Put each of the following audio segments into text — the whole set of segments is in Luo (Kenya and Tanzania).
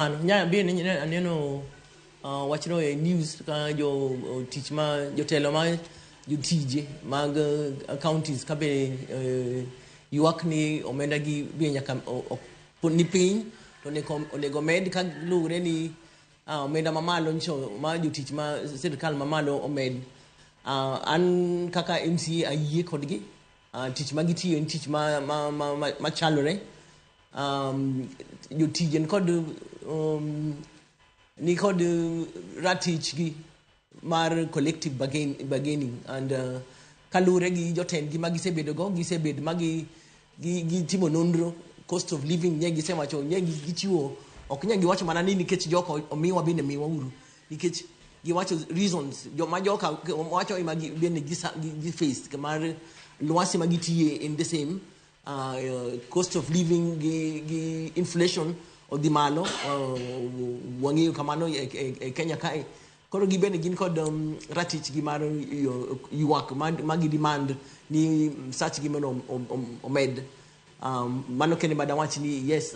Nya be aneno wachno e news ka jo tich ma jotelo ma jotije mag counties ka be ywak ni omenda gi be nyaka ni piny to onego med ka luwre ni omenda mamalo nyiso ma jotich ma sirkal mamalo omed. An kaka MCA ayie kodgi. Tich ma gitiyo en tich ma chalore. Jotije ni kod ratich gi mar collective bargaining and kaluwre gi jotendgi ma gisebedo go, gisebed ma gi timo nonro cost of living. Nye gisewacho, nye gichiwo, ok nye giwacho mana ni nikech joka omiwa bende miwa uru, nikech giwacho reasons joma joka wacho ema bende gi face mar lwasi ma gitiye in the same cost of living gi inflation odhi malo. Wang'eyo kamano e Kenya kae. Koro gibende gin kod ratich gi mar ywak ma gi demand ni sach gi mondo omed. Mano kende ma dawach ni yes,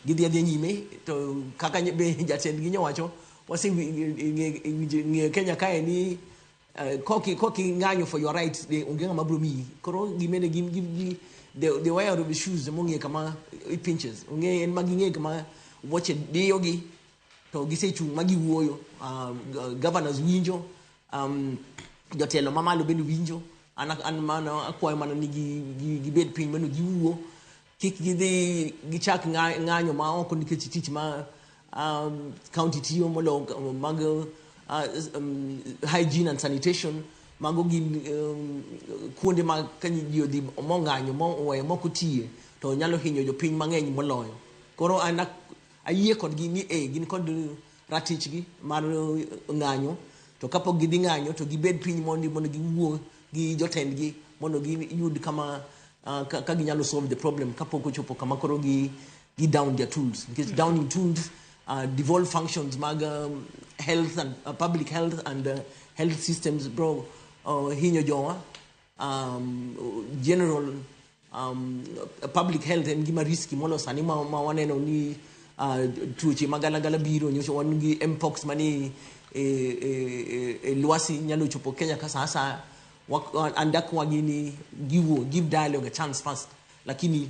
gidhi adhiya nyime to kaka be jatendgi nyowacho waseng'eyo Kenya kae ni koki ng'anyo for your rights de onge ng'ama biro miyi. Koro gimene gin gi the wear of the shoes mong'e kama it pinches, ong'e en ma ging'e kama wuoche diyogi to gisechung' ma giwuoyo. Governors winjo, jotelo mamalo bende winjo. An mano akwayo mana ni gibed piny mondo giwuo, kik gidhi gichak ng'anyo ma oko nikech tich ma county tiyo molo mag hygiene and sanitation. Mago gin kuonde ma ka ji odhi mong'anyo moweyo mok otiye to nyalo hinyo jopiny mang'eny moloyo. Koro an ayie kodgi ni e gin kod ratichgi mar ng'anyo, to kapok gidhi ng'anyo to gibed piny mondo giwuo gi jotendgi mondo giyud kama ka ginyalo solve the problem kapok ochopo kama koro gi down their tools, nikech downing tools, devolve functions mag health and public health and health systems bro hinyo jowa. General public health en gima risky molo sani ma waneno ni tuoche magalagala biro. Nyocha wan gi mpox mani e lwasi nyalo chopo Kenya ka sa asaya. An dakwagi ni giwuo, give dialogue a chance first, lakini